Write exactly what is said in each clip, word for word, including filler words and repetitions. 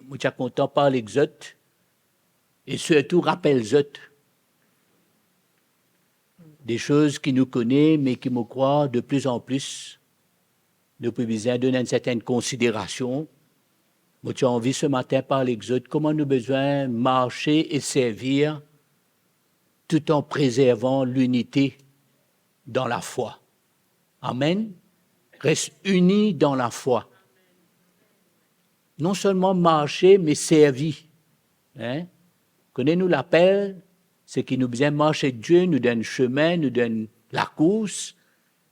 mo ti a kontan parl ek zot e sirtou rapel zot de soz ki nou kone, me ki mo krwar de plis an plis nou pou bizin donn enn sertenn konsiderasion. Mo ti anvi se matin parl ek zot kouma nou bizin marse e servi tout an prezervan linite dan lafwa. Amen. Res ini dan lafwa. Non selman marse, me servi. Hein? Kone nou lapel, seki nou bizin mars ek Die, nou dan enn semin, nou dan enn lakours,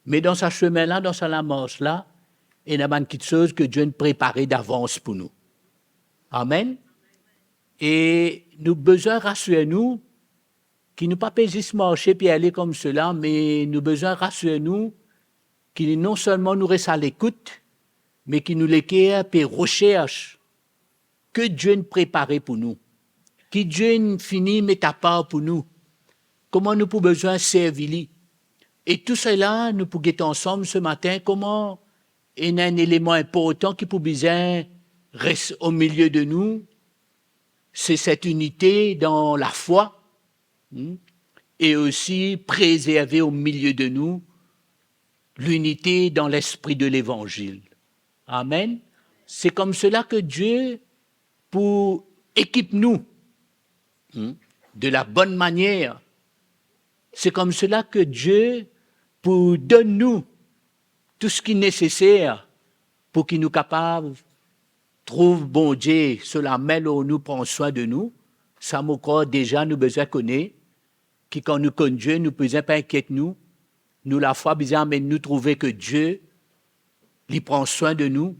me dan sa semin la, dan sa lamars la, ena bann kiksoz ki Die inn prepare davans pou nou. Amen. E nou bizin rasir nou ki nou pa pe zis marse pe ale koumsala, me nou bizin rasir nou ki non selman nou res alekout, me ki nou leker pe resers ki Die inn prepare pou nou, ki Die inn fini met apar pou nou, kouma nou pou bizin servi li. E tou sela, nou pou get ansam se matin kouma ena enn eleman inportan ki pou bizin res omilie de nou, se set inite dan lafwa, hmm, e osi prezerve omilie de nou linite dan lespri de levanzil. Amen. Se koumsala ki Die pou ekip nou, hmm, de la bonn manier. Se koumsala ki Die pou donn nou tou seki neseser pou ki nou kapav trouv Bondie so lame lor nou, pran swin de nou. Sa mo krwar deza nou bizin kone, ki kan nou konn Die, nou bizin pa inkiet nou. Nou lafwa bizin amenn nou trouve ki Die, li pran swin de nou.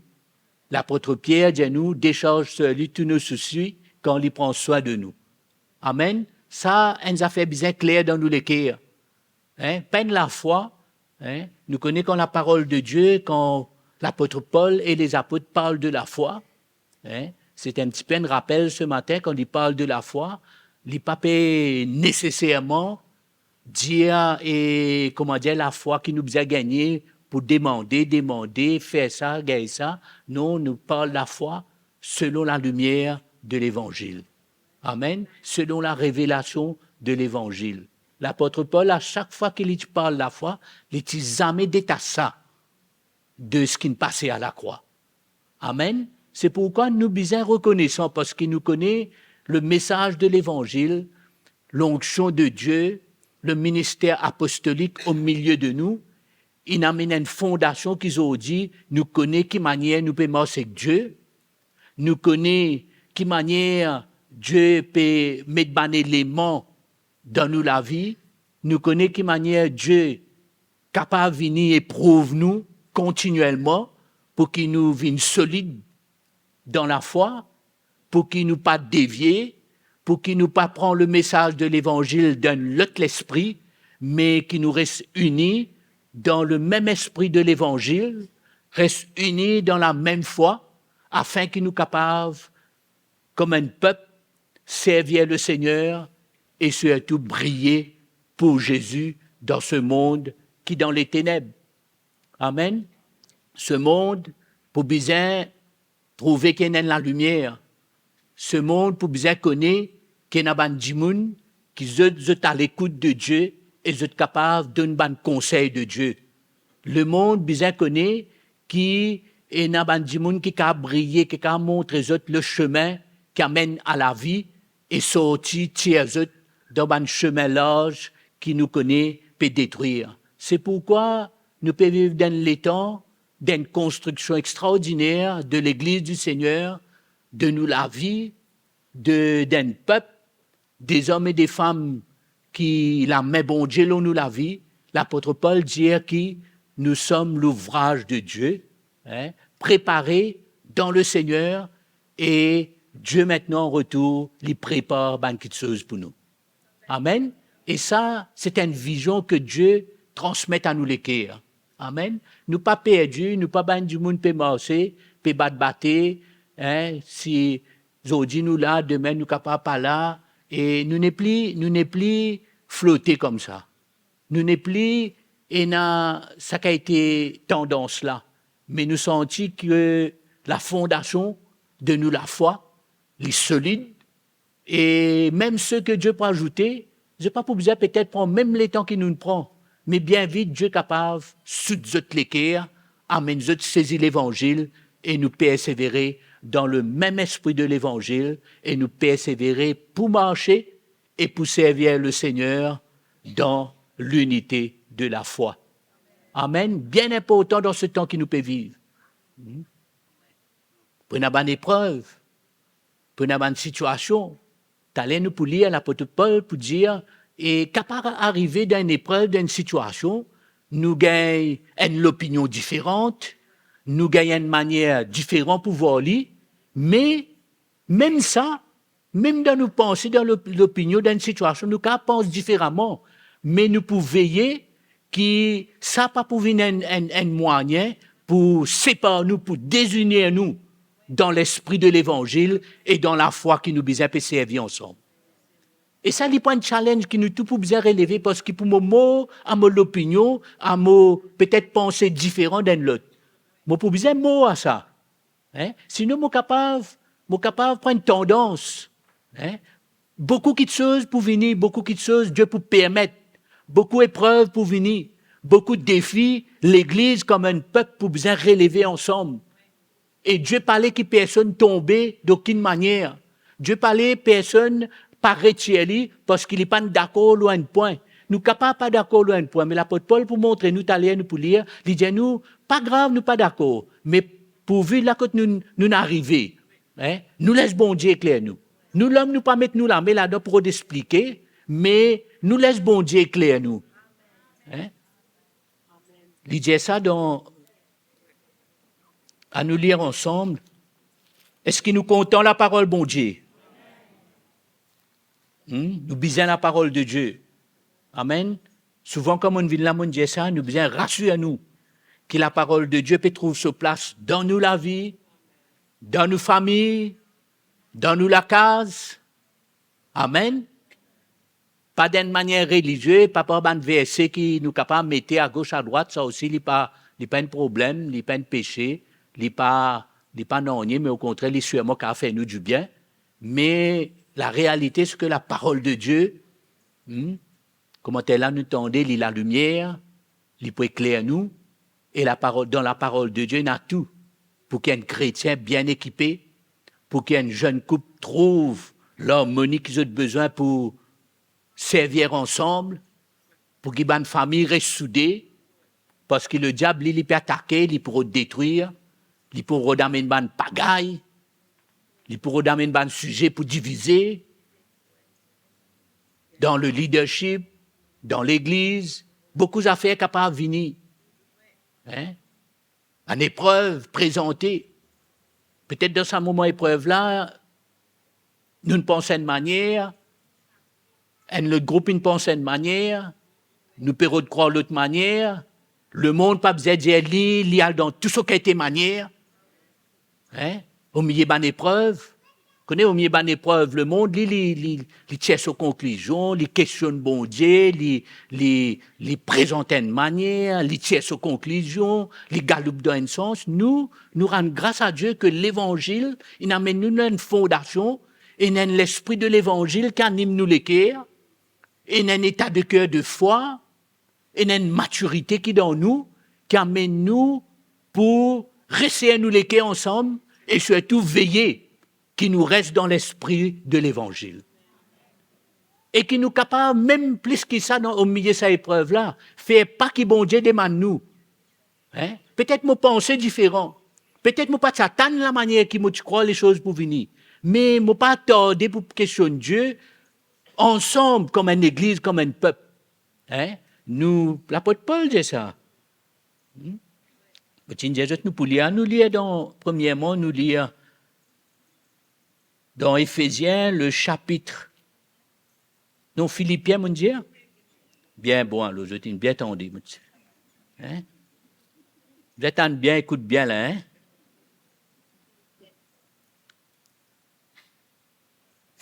Lapot Pier dir nou, desarz sur li tou nou sousi, kan li pran swin de nou. Amen. Sa enn zafer bizin kler dan nou leker. Hein? Pa enn lafwa, hein? Nou kone kan laparol de Die, kan lapot Pol e lezapot parl de lafwa, hein? Se enn tipe enn rapel se matin, kan li parl de lafwa, li pa pe neseserman dir, e, kouma dir, lafwa ki nou bizin gagne pou demande, demande, fer sa, gagn sa. Non, nou parl lafwa selon lalimier de levanzil. Amen. Selon larevelasion de levanzil. Lapot Pol, a sak fwa ki li ti parl lafwa, li ti zame detas sa de seki inn pase alakrwa. Amen. Se pourkwa nou bizin rekonesan, parski nou kone lemesaz de levanzil, lonksion de Die, leminister apostolik omilie de nou, inn amenn enn fondasion ki zordi nou kone ki manier nou pe mars ek Die, nou kone ki manier Die pe met bann eleman dan nou lavi, nou kone ki manier Die kapav vini eprouv nou kontinielman pou ki nou vinn solid dan lafwa, pou ki nou pa devie, pou ki nou pa pran lemesaz de levanzil dan enn lot lespri, me ki nou res ini dan lemem espri de levanzil, res ini dan lamem fwa, afin ki nou kapav, kouma enn pep, servi Lesegner e sirtou briye pou Zezi dan se mond ki dan leteneb. Amen. Se mond pou bizin trouve ki ena enn lalimier. Se mond pou bizin kone ki ena bann dimoun ki zot, zot alekout de Die e zot kapav donn bann konsey de Die. Lemond bizin kone ki ena bann dimoun ki kapav briye, ki kapav montre zot lesemin ki amenn a lavi e sorti, tir zot dan bann semin larz ki nou kone pe detrir. Se pourkwa nou pe viv dan enn letan, dan enn konstriksion extraordiner de Legliz di Segner, de nou lavi, de, dan enn pep, de zom e de fam ki lame Bondie lor nou lavi. Lapot Pol dir ki nou som louvraz de Die, hein, prepare dan Lesegner, e Die, aster, an retour, li prepar bann kiksoz pou nou. Amen. E sa, se enn vizion ki Die transmet a nou leker. Amen. Nou pa perdi, nou pa bann dimoun pe marse, pe bat bate, hein, si zordi nou la, demin nou kapav pa la, e nou nepli, nou nepli flote koumsa. Nou nepli ena sa kalite tandans la, me nou santi ki lafondasion de nou lafwa, li solid, e mem seki Die pou azoute, zot pa pou bizin petet pran mem letan ki nou pran, me bien vit Die kapav soud zot leker, amenn zot sezi Levanzil, e nou persevere dan le mem espri de Levanzil, e nou persevere pou marse e pou servi Lesegner dan linite de lafwa. Amen. Bien inportan dan se tan ki nou pe viv. Hmm. Pou ena bann eprev, pou ena bann sitiasion. Taler nou pou lir lapot Pol pou dir, e kapav arive dan enn eprev, dan enn sitiasion, nou gagn enn lopinion diferan, nou gagn enn manier diferan pou vwar li, me mem sa, mem dan nou panse, dan lop-, lopinion, dan enn sitiasion, nou kapav pans diferaman, me nou pou veye ki sa pa pou vinn enn, enn, enn mwayin pou separ nou, pou dezinir nou dan lespri de Levanzil e dan lafwa ki nou bizin pe servi ansam. E sa, li pou enn challenge ki nou tou pou bizin releve, parski pou mo mor a mo lopinion, a mo petet panse diferan d'enn lot. Mo pou bizin mor a sa. Hein? Sinon, mo kapav, mo kapav pran enn tandans. Hein? Boukou kiksoz pou vini, boukou kiksoz Die pou permet, boukou eprev pou vini, boukou defi, legliz kouma enn pep pou bizin releve ansam. E Die pa le ki personn tonbe dokin manier. Die pa le personn pa retir li parski li pa'nn dakor lor enn pwin. Nou kapav pa dakor lor enn pwin, me lapot Pol pou montre nou, taler nou pou lir, li dir nou, pa grav nou pa dakor, me pourvi la kot nou, nou arive, hein, nou les Bondie ekler nou. Nou lom, nou pa met nou lame ladan pou rod explike, me nou les Bondie ekler nou. Hein? Li dir sa dan, anou lir ansam. Eski nou kontan laparol Bondie? Hmm? Nou bizin laparol de Die. Amen. Souvan kan mo'nn vinn la, mo'nn dir sa, nou bizin rasir nou ki laparol de Die pe trouv so plas dan nou lavi, dan nou fami, dan nou lakaz. Amen. Pa dan enn manier relizie, pa par bann verse ki nou kapav mete agos adrwat, sa osi li pa, li pa enn problem, li pa enn pese, li pa, li pa nanye, me okontrer, li sirman kapav fer nou dibien. Me larealite, se ke laparol de Die, hmm, kouma taler nou tande, li lalimier, li pou ekler nou, e laparol, dan laparol de Die, ena tou, pou ki enn kretien bien ekipe, pou ki enn zenn koup trouv larmoni ki zot bizin pou servi ansam, pou ki bann fami res soude, parski lediab, li, li pe atake, li pou rod detrir, li pou rod amenn bann pagay, li pou rod amenn bann size pou divize, dan le leadership, dan legliz, boukou zafer kapav vini. Hein? Bann eprev prezante. Petet dan sa moman eprev la, nou pans enn manier, enn lot group inn pans enn manier, nou pe rod krwar lot manier, lemond pa bizin dir li, li al dan tou so kalite manier. Hein? Omilie bann eprev, kone, omilie bann eprev, lemond, li, li, li, li tir so konklizion, li kestionn Bondie, li, li, li prezant enn manier, li tir so konklizion, li galoup dan enn sans. Nou, nou rann gras a Die ke Levanzil inn amenn nou enn fondasion, ena enn lespri de Levanzil ki anim nou leker, ena enn eta de ker de fwa, ena enn matirite ki dan nou, ki amenn nou pou reser nou leker ansam e sirtou veye ki nou res dan lespri de Levanzil. E ki nou kapav, mem plis ki sa, dan, omilie sa eprev la, fer pa ki Bondie demann nou. Hein? Petet mo panse diferan. Petet mo pa ti atann lamanier ki mo ti krwar lesoz pou vini. Me mo pa tarde pou kestionn Die ansam, kouma enn legliz, kouma enn pep. Hein? Nou, lapot Pol dir sa. Hmm? Mo ti dir zot nou pou lir, nou lir dan, premierman, nou lir dan Efezien, le sapit, non, Filipien, mo'nn dir? Bien bon, alor, zot inn bien tande, mo ti. Hein? Zot tann bien, ekout bien la, hein?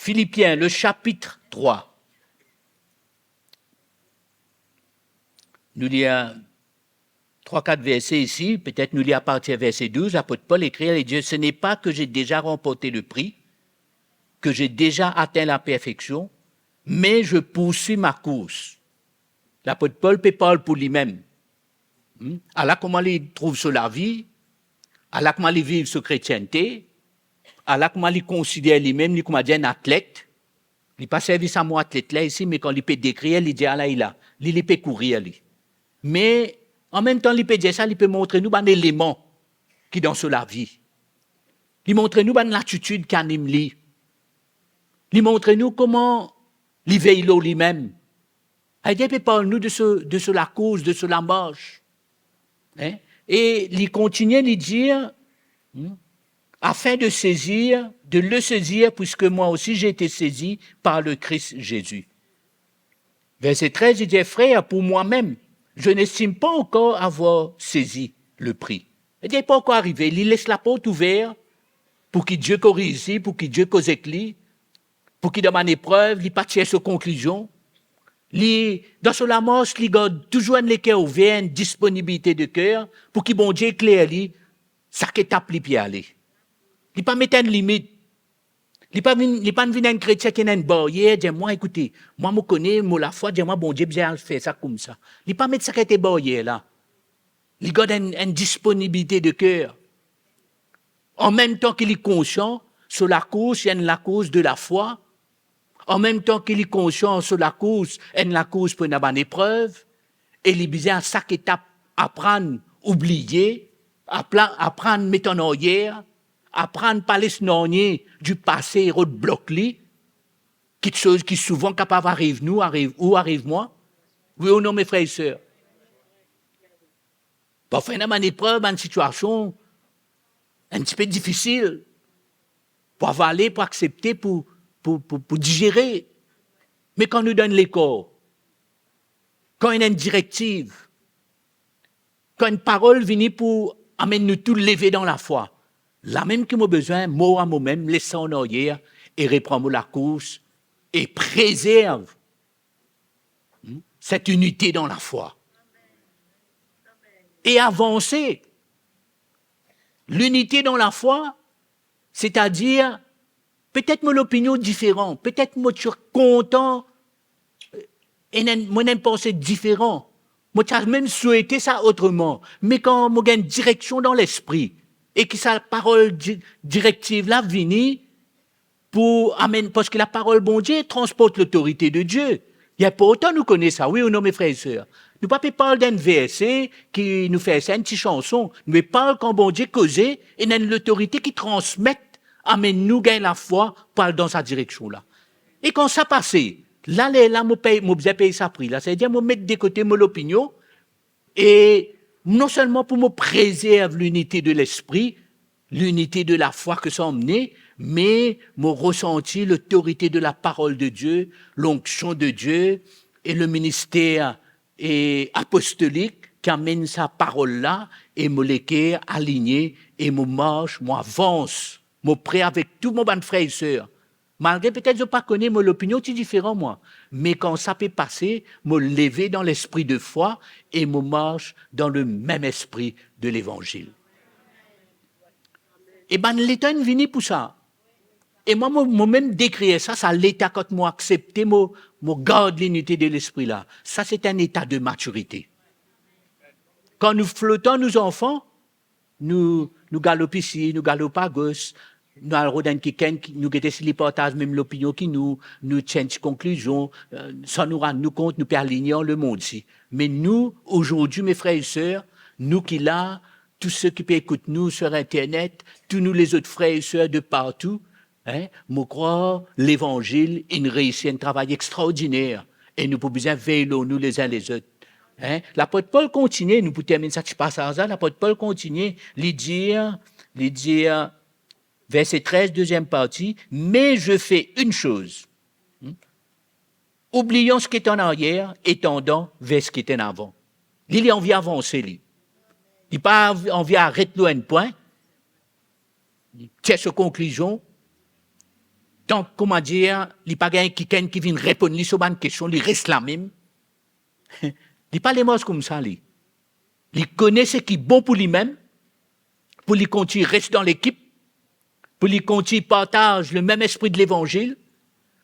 Filipien, le sapit trwa. Nou lir trwa, kat verse isi, petet nou lir apartir verse douz, lapot Pol ekrir, li dir, "Ce n'est pas que j'ai déjà remporté le prix, que j'ai déjà atteint la perfection, mais je poursuis ma course. Lapot Pol pe parl pou limem. Hmm? Ala kouma li trouv so lavi, ala kouma li viv so kretiennte, ala kouma li konsider limem, li kouma dir enn atlet. Li pa servi sa mo atlet la isi, me kan li pe dekrir, li dir ala li la, li, li pe kourir li. Me, anmemtan li pe dir sa, li pe montre nou bann eleman ki dan so lavi. Li montre nou bann latitid ki anim li. Li montre nou kouma li vey lor limem. Savedir li pe parl nou de so, de so lakours, de so lamars. Hein? E li kontigne, li dir, hmm, afin de saisir, de le saisir, puisque moi aussi j'ai été saisi par le Christ Jésus. Verset treize, li dir, frères, pour moi-même, je n'estime pas encore avoir saisi le prix. Li dir, li pa ankor arive, li les laport ouver pou ki Die koriz li, pou ki Die koz ek li, pou ki dan bann eprev, li pa tir so konklizion. Li, dan so lamars, li gard touzour enn leker ouver, enn disponibilite de ker, pou ki Bondie ekler li, sak etap li pe ale. Li pa met enn limit. Li pa vinn, li pa vinn enn kretien ki ena enn baryer, dir mwa, ekoute, mwa mo kone, mo lafwa dir mwa Bondie bizin al fer sa koumsa. Li pa met sa kalite baryer la. Li gard enn, enn disponibilite de ker. Anmemtan ki li konsian, so lakours, enn lakours de lafwa. Anmemtan ki li konsian, so lakours, enn lakours pou ena bann eprev. E li bizin a sak etap aprann oubliye, apla-, aprann met an aryer, aprann pa les nanye di pase rod blok li, kiksoz ki souvan kapav ariv nou, ariv ou, ariv mwa. Wi ou non, me frer e ser? Parfwa ena bann eprev, bann sitiasion enn tipe difisil pou avale, pou aksepte, pou, pou, pou, pou dizere. Me kan nou dan enn lekor, kan ena enn direktiv, kan enn parol vini pou amenn nou tou leve dan lafwa, lamem ki mo bizin mor a momem, les sa an aryer e repran mo lakours e prezerv, hmm, set inite dan lafwa. E avanse. Linite dan lafwa, setadir, petet mo lopinion diferan, petet mo ti kontan, eh, ena enn, mo ena enn panse diferan, mo ti a mem swete sa otreman, me kan mo gagn direksion dan Lespri, e ki sa parol di-, direktiv la vini, pou amenn, parski laparol Bondie transport lotorite de Die. Li inportan nou kone sa, wi ou non, me frer e ser? Nou pa pe parl d'enn verse ki nou fer sa enn ti sanson. Nou pe parl kan Bondie koze, ena enn lotorite ki transmet, amenn nou gagn lafwa pou al dan sa direksion la. E kan sa pase, la, lerla mo pey, mo bizin pey sa pri la. Setadir mo met de kote mo lopinion, e non selman pou mo prezerv linite de Lespri, linite de lafwa ke sa amne, me mo resanti lotorite de laparol de Die, lonksion de Die e le minister e apostolik ki amenn sa parol la, e mo leker aligne, e mo mars, mo avans, mo pre avek tou mo bann frer e ser. Malgre petet zot pa kone mo, lopinion ti diferan mwa, me kan sa pe pase, mo leve dan lespri de fwa e mo mars dan le mem espri de levanzil. E bann letan inn vini pou sa. E mwa, mo, mo mem dekrir sa, sa leta kan mo aksepte, mo, mo gard linite de Lespri la. Sa se enn eta de matirite. Kan nou flotan nou zanfan, nou, nou galop isi, nou galop agos, nou al rod enn kikenn, nou gete si li partaz mem lopinion ki nou, nou tir enn ti konklizion, eh, san nou rann nou kont, nou pe aligne ar lemond isi. Me nou, azordi, me frer e ser, nou ki la, tou seki pe ekout nou sur internet, tou nou lezot frer e ser de partou, hein, mo krwar Levanzil inn reisi enn travay extraordiner, e nou pou bizin vey lor nou lezin lezot. Hein? Lapot Pol kontigne, nou pou terminn sa ti pasaz la, lapot Pol kontigne, li dir, li dir, verse trez, deziem parti, mais je fais une chose. Hmm? Oubliant ce qui est en arrière et tendant vers ce qui est en avant. Li, li anvi avanse, li. Li pa anvi aret lor enn pwin. Li tir so konklizion. Tank, kouma dir, li pa gagn kikenn ki vinn reponn li so bann kestion, li res lamem. Li pa lemars koumsa, li. Li kone seki bon pou limem, pou li kontign res dan lekip, pou li kontign partaz lemem lespri de levanzil,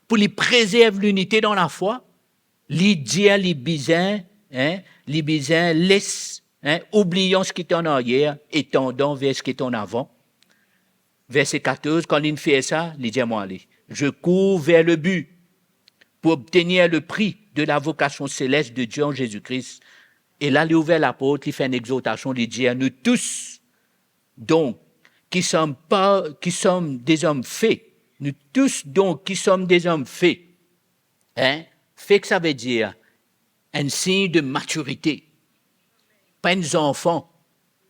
pou li prezerv linite dan lafwa, li dir li bizin, hein, li bizin les, hein, oublian seki ti an aryer e tandan ver seki ti an avan. Verse katorz, kan linn fer sa, li dir mwa li, "Je cours vers le but pour obtenir le prix de la vocation céleste de Dieu en Jésus-Christ." E la, li ouver laport, li fer enn exortasion, li dir, "Nous tous, donc, qui sommes pas, qui sommes des hommes faits, nous tous, donc, qui sommes des hommes faits." Hein? Fe, ki savedir enn sign de matirite. Pa enn zanfan,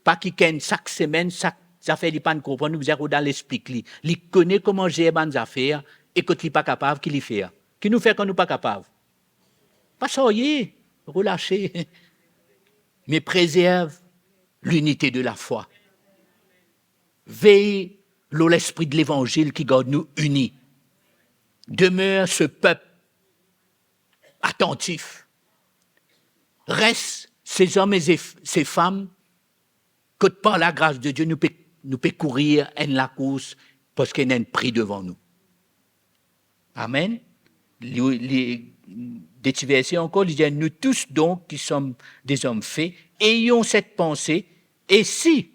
pa kikenn sak semenn, sak zafer li pa'nn konpran, nou bizin rod al explik li. Li kone kouma zer bann zafer, e kot li pa kapav, ki li fer? Ki nou fer kan nou pa kapav? Pa sarye, relase. Me prezerv linite de lafwa. Vey lor lespri de levanzil ki gard nou ini. Demeure ce peuple attentif. Res se zom e se, se fam kot par lagras de Die nou pe, nou pe kourir enn lakours, parski ena enn pri devan nou. Amen. Li, li, de ti verse ankor, li dir, "Nous tous donc, qui sommes des hommes faits, ayons cette pensée, et si,"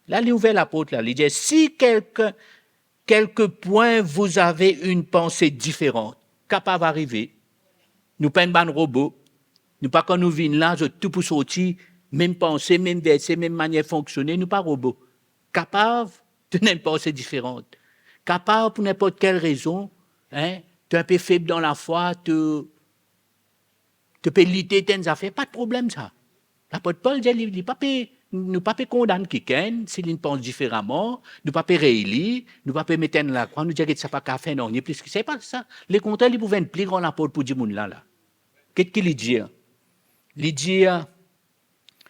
la li ouver laport la, li dir, "Si quelque, quelque point vous avez une pensée différente," kapav arive. Nou pa enn bann robo. Nou pa kan nou vinn la, zot tou pou sorti, mem panse, mem verse, mem manier fonksione, nou pa robo. Kapav to ena enn panse diferan. Kapav pou ninport kel rezon, hein, to inpe feb dan lafwa, to, to pe lite enn zafer, pa de problem sa. Lapot Pol dir li, li pa pe, nou pa pe kondann kikenn si linn pans diferaman, nou pa pe rey li, nou pa pe met enn lakrwa, nou dir, "Get, sa pa kapav fer nanye plis ki sa." Se pa sa. Lekontrer, li pou vinn pli gran laport pou dimoun la, la. Get ki li dir. Li dir,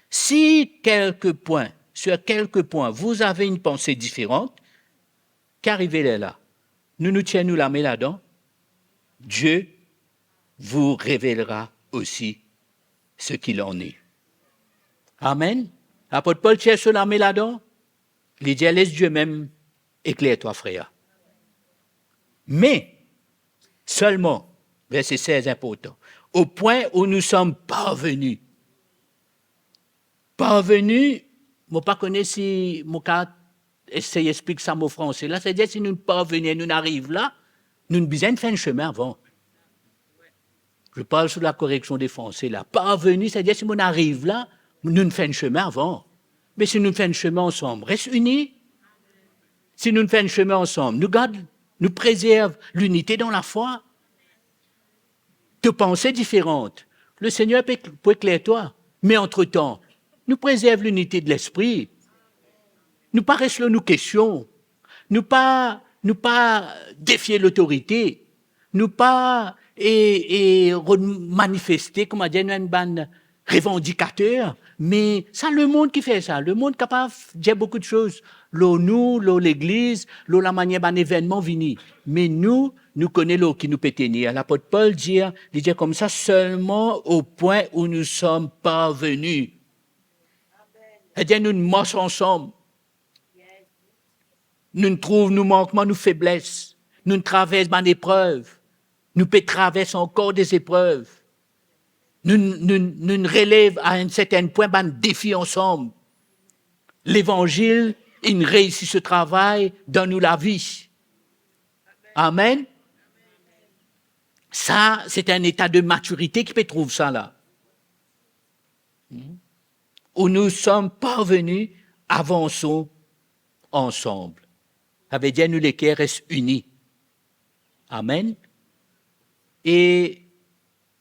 "Si quelque point, sur quelque point, vous avez une pensée différente," ki arive lerla? Nou, nou tir nou lame ladan, Dieu vous révélera aussi ce qu'il en est. Amen. Lapot Pol tir so lame ladan, li dir, "Laisse Dieu même éclaire toi, frère." Mais seulement, verset seize, important, "au point où nous sommes parvenus." Parvenu, mo pa kone si mo kapav esey explik sa mo franse la, savedir si nou parveni, nou ariv la, nou bizin fer enn semin avan. Je parle sous la correction des Français la. Parveni, savedir si nou ariv la, nou fer enn semin avan. Me si nou fer enn semin ansam, res ini. Si nou fer enn semin ansam, nou gard, nou prezerv linite dan lafwa. To panse diferan. Le Seigneur pe, pou ekler twa. Me antretan, nou prezerv linite de lespri. Nou pa res lor nou kestion. Nou pa, nou pa defie lotorite. Nou pa, e, e, rod manifeste, kouma dir, nou enn bann revandikater, me sa lemond ki fer sa. Lemond kapav dir boukou de soz lor nou, lor legliz, lor lamanier bann evennman vini. Me nou, nou kone lor ki nou pe tenir. Lapot Pol dir, li dir koumsa, "Seulement au point où nous sommes parvenus." Savedir nou mars ansam. Nou trouv nou mankman, nou febles. Nou travers bann eprev. Nou pe travers ankor de zeprev. Nou, nou, nou relev a enn sertenn pwin bann defi ansam. Levanzil inn reisi so travay dan nou lavi. Amen. Sa, se enn eta de matirite ki pe trouv sa la. Hmm. Où nous sommes parvenus, avanson ansam. Savedir nou leker res ini. Amen. E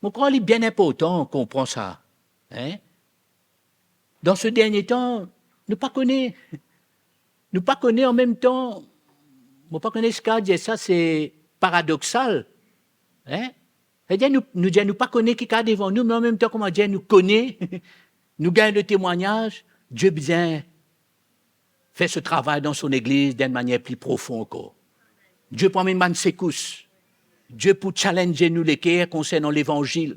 mo krwar li bien inportan konpran sa. Hein? Dan se dernie tan, nou pa kone, nou pa kone an mem tan, mo pa kone si kapav dir sa, se paradoksal. Hein? Savedir nou, nou dir nou pa kone ki kapav devan nou, me an mem tan, kouma dir, nou kone, nou gagn letemwagnaz, Die bizin fer so travay dan so legliz dan enn manier pli profon ankor. Die pou amenn bann sekous. Die pou challenge nou leker konsernan levanzil.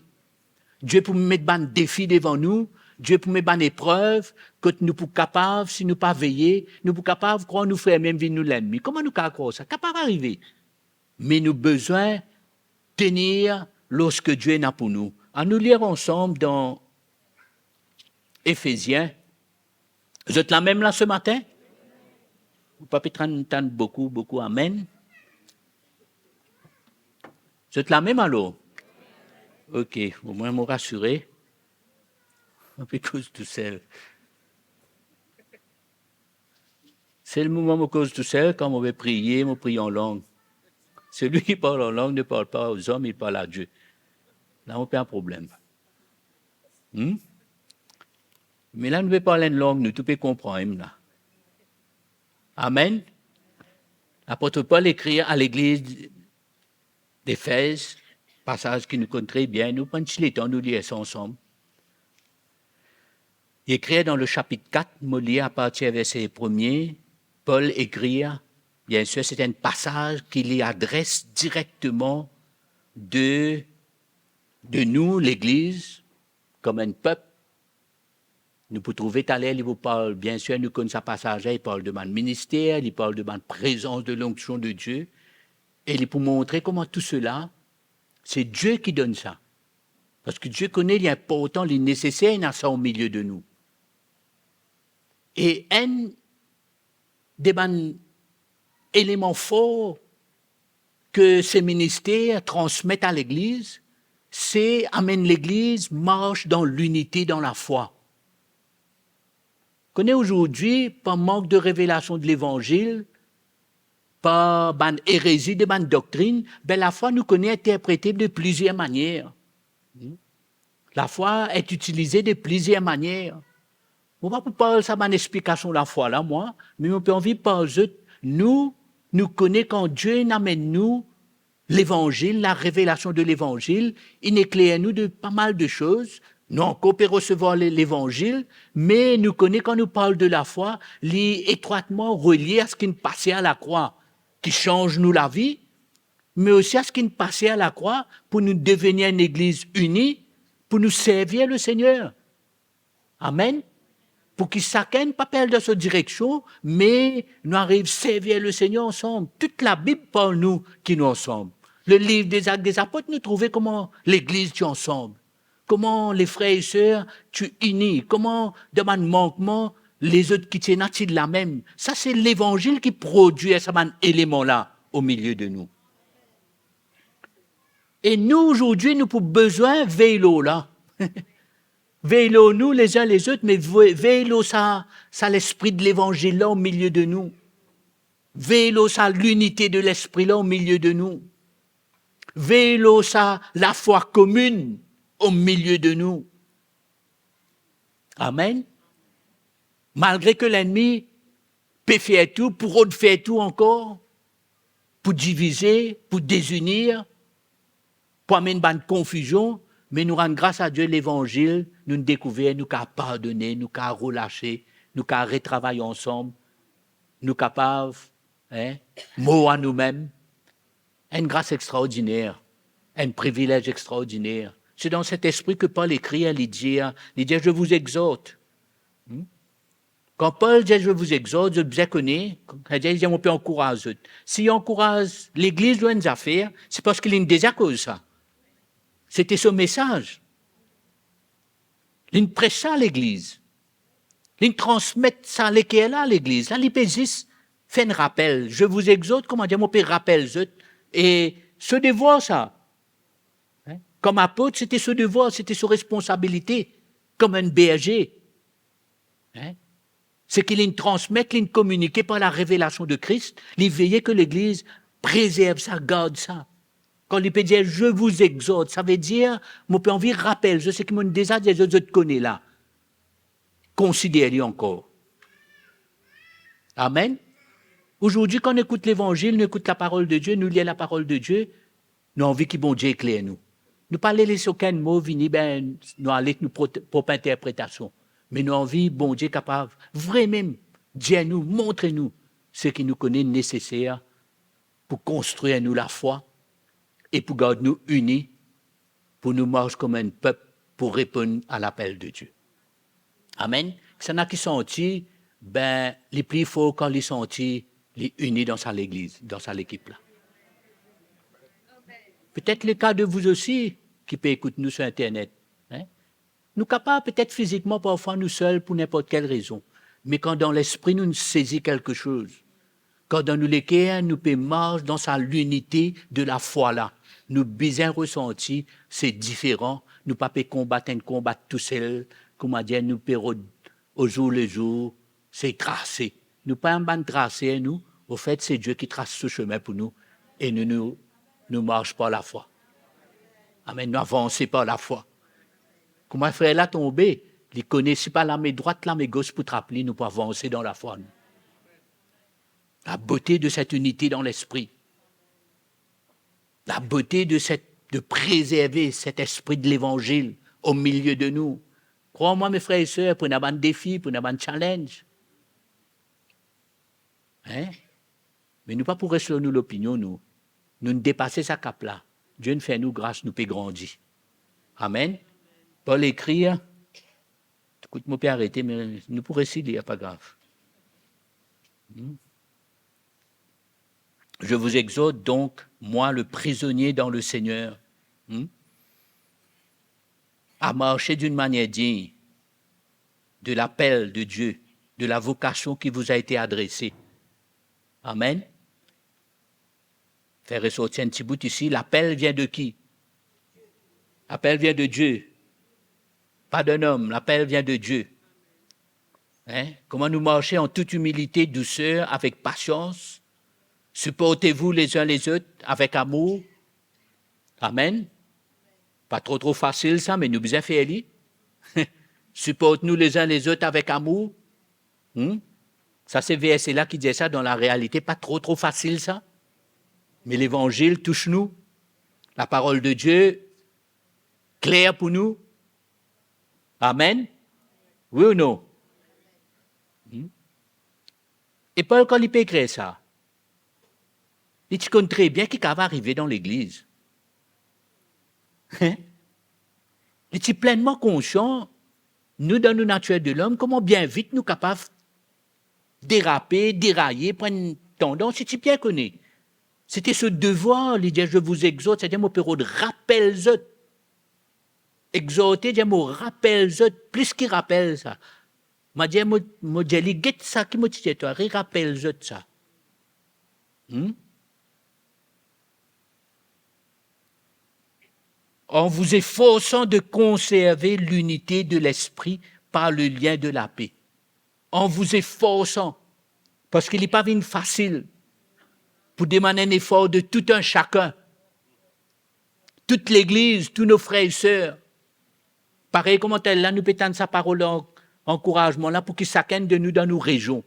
Die pou met bann defi devan nou, Dieu pou met bann eprev kot nou pou kapav, si nou pa veye, nou pou kapav krwar nou frer mem vinn nou lennmi. Kouma nou kapav krwar sa? Kapav arive. Me nou bizin tenir lor seki Dieu ena pou nou. Anou lir ansam dan Efezien. Zot la mem la se matin? Ou pa pe tann, tann boukou, boukou amen. Zot la mem alor? Ok, omwin mo rasire. Mo pe koz tousel. Sel moman mo koz tousel, kan mo pe priye, mo priye an lang. Celui qui parle en langue ne parle pas aux hommes, il parle à Dieu. La mo pena problem. Hmm? Me la nou pe parl enn lang, nou tou pe konpran la. Amen. Lapot Pol ekrir a legliz Efez, pasaz ki nou konn tre bien, nou pran ti letan, nou lir sa ansam. Li ekrir dan le sapit kat, mo lir apartir verse premie, Pol ekrir, biensir, se enn pasaz ki li adres direkteman de, de nou, legliz, kom enn pep. Nou pou trouve taler, li pou parl, biensir, nou konn sa pasaz la, li parl de bann minister, li parl de bann prezans de lonksion de Dieu, e li pou montre kouma tou sela, se Dieu ki donn sa. Parski Dieu kone li inportan, li neseser ena sa omilie de nou. E enn de bann eleman for ki se minister transmet a legliz, se amenn legliz mars dan linite dan lafwa. Kone azordi, par mank de revelasion de levanzil, par bann erezi de bann doktrinn, be lafwa nou kone interprete de plizier manier. Hmm? Lafwa et itilize de plizier manier. Mo pa pou parl sa bann explikasion lafwa la, mwa, me mo pe anvi parl zot, nou, nou kone kan Dieu inn amenn nou levanzil, larevelasion de levanzil, inn ekler nou de pa mal de soz. Nou ankor pe resevwar le-, levanzil, me nou kone kan nou parl de lafwa, li etrwatman relie a seki inn pase a lakrwa, ki sanz nou lavi, me osi a seki inn pase a lakrwa pou nou devenir enn legliz ini, pou nou servi Lesegner. Amen. Pou ki sakenn pa perdi so direksion, me nou ariv servi Lesegner ansam. Tou Labib parl nou ki nou ansam. Le liv de Zak de Zapot, nou trouve kouma legliz ti ansam. Kouma lefrer e ser ti ini, kouma dan bann mankman, lezot ki ti ena ti lamem. Sa se levanzil ki prodwir sa bann eleman la omilie de nou. E nou, azordi, nou pou bizin vey lor la. Vey lor nou lezin lezot, me ve-, vey lor sa, sa lespri de levanzil la omilie de nou. Vey lor sa linite de lespri la omilie de nou. Vey lor sa lafwa kominn omilie de nou. Amen. Malgre ki lennmi pe fer tou, pou rod fer tou ankor, pou divize, pou dezinir, pou amenn bann konfizion, me nou rann gras a Die, levanzil, nou dekouver, nou kapav pardone, nou kapav relase, nou kapav retravay ansam, nou kapav, hein, mor a noumem. Enn gras extraordiner, enn privilez extraordiner. Se dan set espri ki Pol ekrir, li dir, li dir, "Je vous exhorte." Hmm? Kan Pol dir, "Je vous exhorte", zot bizin kone, kan li dir, "Mo pe ankouraz zot." Si li ankouraz legliz lor enn zafer, se parski linn deza koz sa. Sete so mesaz. Linn pres sa legliz. Linn transmet sa leker la legliz. La, li pe zis fer enn rapel. "Je vous exhorte", kouma dir, "Mo pe rapel zot." E so devwar sa. Hein? Kom apot, sete so devwar, sete so responsabilite, kom enn berze. Hein? Seki linn transmet, linn kominike par larevelasion de Kris, li veye ki legliz prezerv sa, gard sa. Kan li pe dir, "Je vous exhorte", savedir, mo pe anvi rapel zot seki monn deza dir zot, zot kone la. Konsider li ankor. Amen. Azordi, kan nou ekout levanzil, nou ekout laparol de Die, nou lir laparol de Die, nou anvi ki Bondie ekler nou. Nou pa le les okenn mo vini, be, nou ale ek nou prot-, prop interpretasion. Me nou anvi Bondie kapav vremem dir nou, montre nou seki nou kone neseser pou konstrir nou lafwa e pou gard nou ini, pou nou mars kom enn pep pou reponn a lapel de Die. Amen. Kisannla ki santi, be, li pli for kan li santi li ini dan sa legliz, dan sa lekip la. Petet le ka de vous osi ki pe ekout nou sir internet, hein? Nou kapav petet fizikman parfwa nou sel pou ninport kel rezon, me kan dan lespri nou, nou sezi kelke soz, kan dan nou leker nou pe mars dan sa linite de lafwa la, nou bizin resanti se diferan, nou pa pe konbat enn konba tousel, kouma dir, nou pe rod ozour lezour, se trase. Nou pa enn bann traser nou, anfet se Die ki tras so semin pou nou, e nou, nou, nou mars par lafwa. Amen, nou avanse par lafwa. Kouma frer la tonbe, li kone si pa lame drwat, lame gos pou trap li, nou pou avanse dan lafwa nou. La bote de set inite dan lespri. La bote de set, de prezerve set espri de levanzil o milie de nou. Krwar mwa, me frer e ser, pou ena bann defi, pou ena bann challenge. Hein? Me nou pa pou res lor nou lopinion, nou. Nou'nn depase sa kap la. Die inn fer nou gras, nou pe grandi. Amen. Pol ekrir, ekout, mo pe arete, me nou pou resi lir, pa grav. Hmm? Je vous exhorte donc, moi le prisonnier dans le Seigneur, hmm, à marcher d'une manière digne de l'appel de Dieu, de la vocation qui vous a été adressée. Amen. Fer resorti enn ti bout isi, lapel vinn de ki? Lapel vinn de Die. Pa d'enn om, lapel vinn de Die. Hein? Kouma nou marse an tout imilite, douser, avek pasians, supportez-vous les uns les autres avec amour. Amen. Pa tro, tro fasil sa, me nou bizin fer li. Siport nou les uns les autres avec amour. Hmm? Sa se verse la ki dir sa, dan larealite, pa tro, tro fasil sa. Me levanzil tous nou. Laparol de Die kler pou nou. Amen. Wi ou non? Hmm? E Pol, kan li pe ekrir sa, li ti konn tre bien ki kav arive dan legliz. Hein? Li ti plennman konsian, nou dan nou natir de lom, kouma bien vit nou kapav derape, deraye, pran enn tandans, li ti bien kone. Sete so devwar, li dir, je vous exhorte, setadir mo pe rod rapel zot. Exhorte, dir mo rapel zot, plis ki rapel sa. Mo dir, mo, mo dir li, get sa ki mo ti dir twa, re rapel zot sa. Hmm? En vous efforçant de conserver l'unité de l'esprit par le lien de la paix. En vous efforçant, parski li pa vinn fasil pou demann enn efor de tout un chacun. Tout legliz, tou nou frer e ser. Parey kouma tel la, nou pe tann sa parol an-, ankourazman la pou ki sakenn de nou dan nou rezion.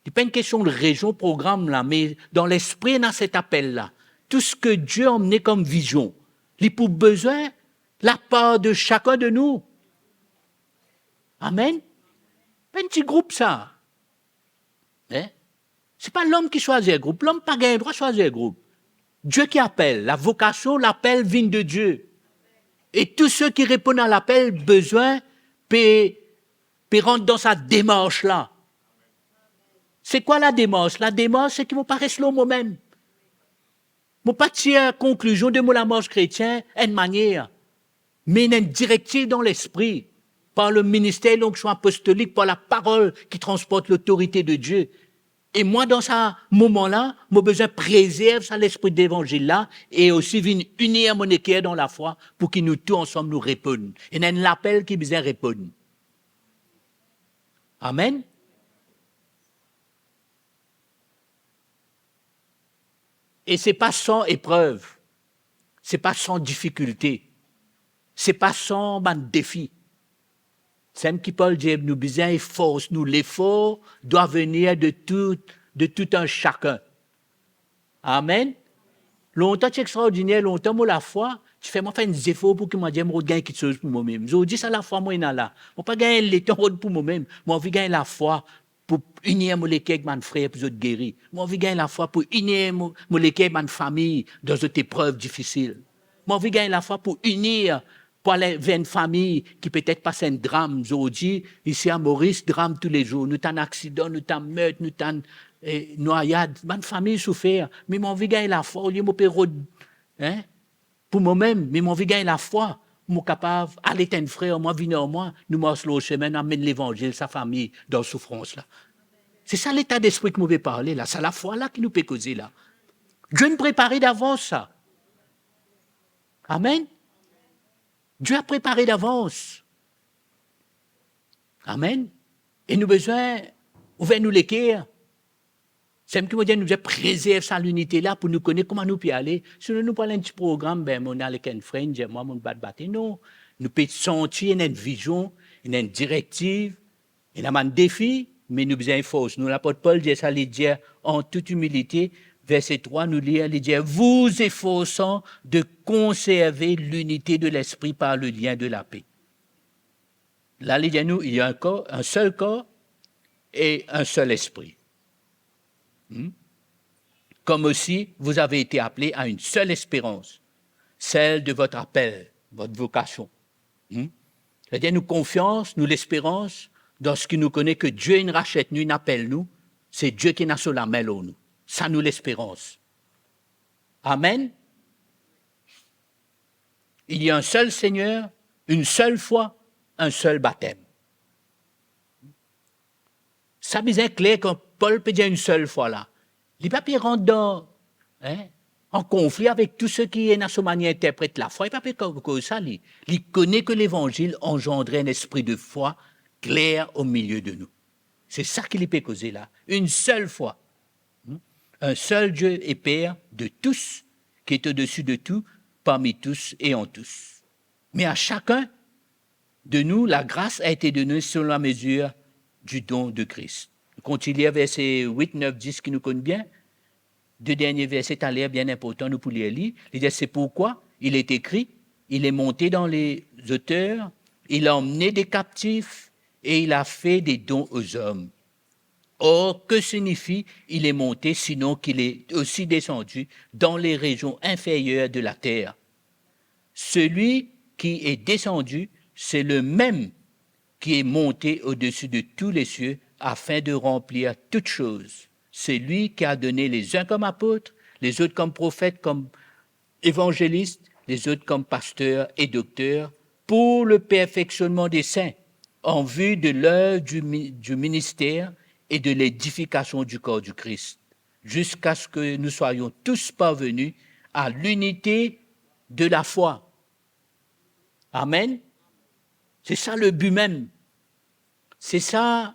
Li pa enn kestion rezion, program la, me dan lespri ena set apel la. Tou seki Die amne kom vizion, li pou bizin lapar de sakenn de nou. Amen. Pa enn ti group sa. Hein? Se pa lom ki swazir group. Lom pa gagn drwa swazir group. Die ki apel. La vocation, lapel vinn de Die. E tou seki reponn a lapel bizin pe, pe rant dan sa demars la. Se kwa la demars? La demars, se ki mo pa res lor momem. Mo pa tir konklizion de mo lamars kretien enn manier, me ena enn direktiv dan lespri par le ministère et l'onction apostolique, par laparol ki transport lotorite de Die. E mwa, dan sa moman la, mo bizin prezerv sa lespri de levanzil la e osi vinn inir mo leker dan lafwa pou ki nou tou ansam nou reponn. Ena enn lapel ki bizin reponn. Amen. E se pa san eprev, se pa san difikilte, se pa san bann defi. Samem ki Pol dir, nou bizin efors nou, l'effort doit venir de tout, de tout un chacun. Amen. Lontan ti extraordiner, lontan mo lafwa ti fer mwa fer enn zefor pou ki mo dir mo rod gagn kiksoz pou momem. Zordi sa lafwa mo ena la, mo pa gagn letan rod pou momem, mo anvi gagn lafwa pou inir mo leker ek bann frer pou zot geri. Mo anvi gagn lafwa pou inir mo, mo leker ek bann fami dan zot eprev difisil. Mo anvi gagn lafwa pou inir pou al ver enn fami ki petet pas enn dram zordi, isi a Moris, dram toulezour, nou tann aksidan, nou tann mert, nou tann, eh, nwayad, bann fami soufer, me mo anvi gagn lafwa, olie mo pe rod, hein, pou momem, me mo anvi gagn lafwa, mo kapav al et enn frer mwa, vinn ar mwa, nou mars lor sime, nou amenn levanzil sa fami dan soufrans la. Se sa leta despri ki mo pe parle la, sa lafwa la ki nou pe koze la. Dieu inn prepare davans sa. Amen. Dieu a prepare davans. Amen. E nou bizin ouver nou leker. Samem ki mo dir, nou bizin prezerv sa linite la pou nou kone kouma nou pe ale. Sinon nou pou al enn ti program, be, mo al ek enn frer, dir mwa, mo bat bate. Non, nou pe santi ena enn vizion, ena enn direktiv, ena bann defi, me nou bizin efors nou. Lapot Pol dir sa, li dir, an tout imilite, verse trwa, nou lir, li dir, vous efforçant de conserver l'unité de l'esprit par le lien de la paix. La, li dir nou, il y a un corps, un seul corps et un seul esprit. Hmm? Comme aussi vous avez été appelés à une seule espérance, celle de votre appel, votre vocation. Hmm? Savedir nou konfians, nou lesperans dan seki nou kone ke Die inn rasiet nou, inn apel nou, se Die ki ena so lame lor nou. Sa nou lesperans. Amen. Il y a un seul Seigneur, une seule foi, un seul baptême. Sa bizin kler kan Pol pe dir enn sel fwa la. Li pa pe rant dan, hein, an konfli avek tou seki ena so manier interpret lafwa, li pa pe ko-, koz sa li. Li kone ke levanzil anzandre enn espri de fwa kler omilie de nou. Se sa ki li pe koze la. Une seule foi. Hmm? Un seul Dieu et Père de tous, qui est au-dessus de tout, parmi tous et en tous. Mais à chacun de nous, la grâce a été donnée selon la mesure du don de Christ. Kontign lir verse wit, nef, dis ki nou konn bien. De dernie verse taler, bien inportan, nou pou lir li. Li dir, c'est pourquoi il est écrit, il est monté dans les hauteurs, il a emmené des captifs et il a fait des dons aux hommes. Or, que signifie il est monté, sinon qu'il est aussi descendu dans les régions inférieures de la terre ? Celui qui est descendu, c'est le même qui est monté au-dessus de tous les cieux afin de remplir toutes choses. C'est lui qui a donné les uns comme apôtres, les autres comme prophètes, comme évangélistes, les autres comme pasteurs et docteurs, pour le perfectionnement des saints, en vue de l'œuvre du mi-, du ministère et de l'édification du corps du Christ, jusqu'à ce que nous soyons tous parvenus à l'unité de la foi. Amen. Se sa le bi mem. Se sa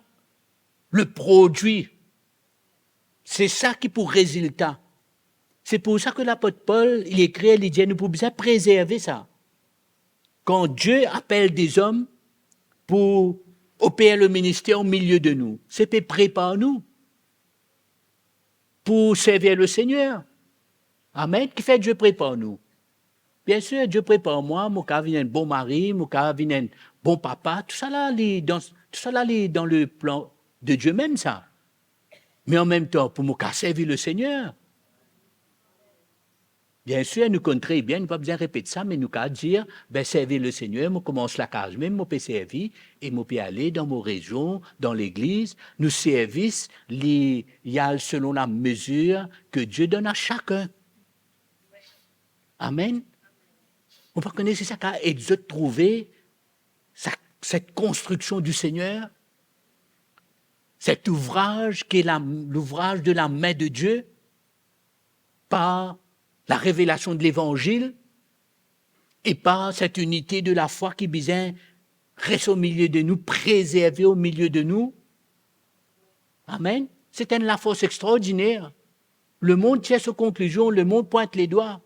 le prodwi. Se sa ki pou rezilta. Se pou sa ke lapot Pol, li ekrir, li dir nou pou bizin prezerve sa. Kan Die apel dezom pou oper le minister omilie de nou, se pe prepar nou pou servi le Segner. Amen. Kifer Die prepar nou? Bien sir, Die prepar mwa, mo kav vinn enn bon mari, mo kav vinn enn bon papa, tousala li dan, tousala li dan le plan de Die mem sa. Me an mem tan, pou mo kav servi le Segner. Bien sir, nou konn tre bien, nou pa bizin repet sa, me nou kav dir, be, servi le Segner, mo koumans lakaz mem, mo pe servi, e mo pe ale dan mo rezion, dan legliz, nou servis, li, li al selon la mezir ke Die donn a sakenn. Amen. Ou pa kone si sa kav ed zot trouve sa, cette construction du Seigneur, cet ouvrage qui est la, l'ouvrage de la main de Dieu, par la révélation de l'évangile et par cette unité de la foi ki bizin res omilie de nou, prezerve omilie de nou. Amen. Se enn lafors extraordiner. Lemond tir so konklizion, lemond pwint ledwa,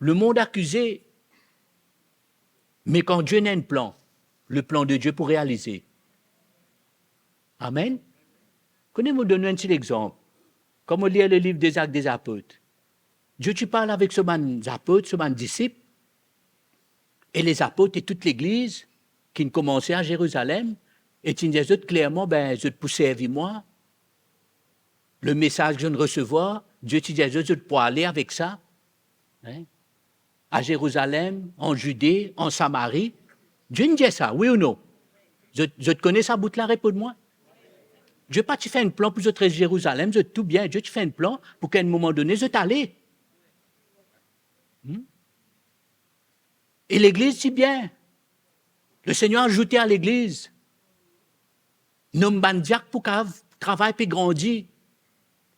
lemond akize. Me kan Die ena enn plan, le plan de Dieu pou realize. Amen. Kone mo donn nou enn ti lexanp. Kan mo lir le liv Dezak dezapot, Die ti parl avek so bann zapot, so bann disip, e lezapot e tou legliz ki'nn koumanse a Zerizalem, e ti'nn dir zot klerman, be, zot pou servi mwa. Le mesaz ki zot resevwar, Die ti dir zot, zot pou ale avek sa, hein, a Zerizalem, an Zide, an Samari, Dieu inn dir sa, wi ou non? Zot, zot kone sa bout la, reponn mwa. Dieu pa ti fer enn plan pou zot res Zerizalem, zot tou bien. Dieu ti fer enn plan pou ki enn moman done, zot ale. Hmm? E legliz ti bien. Le Seigneur azoute a legliz. Nom bann diak pou kav travay pe grandi.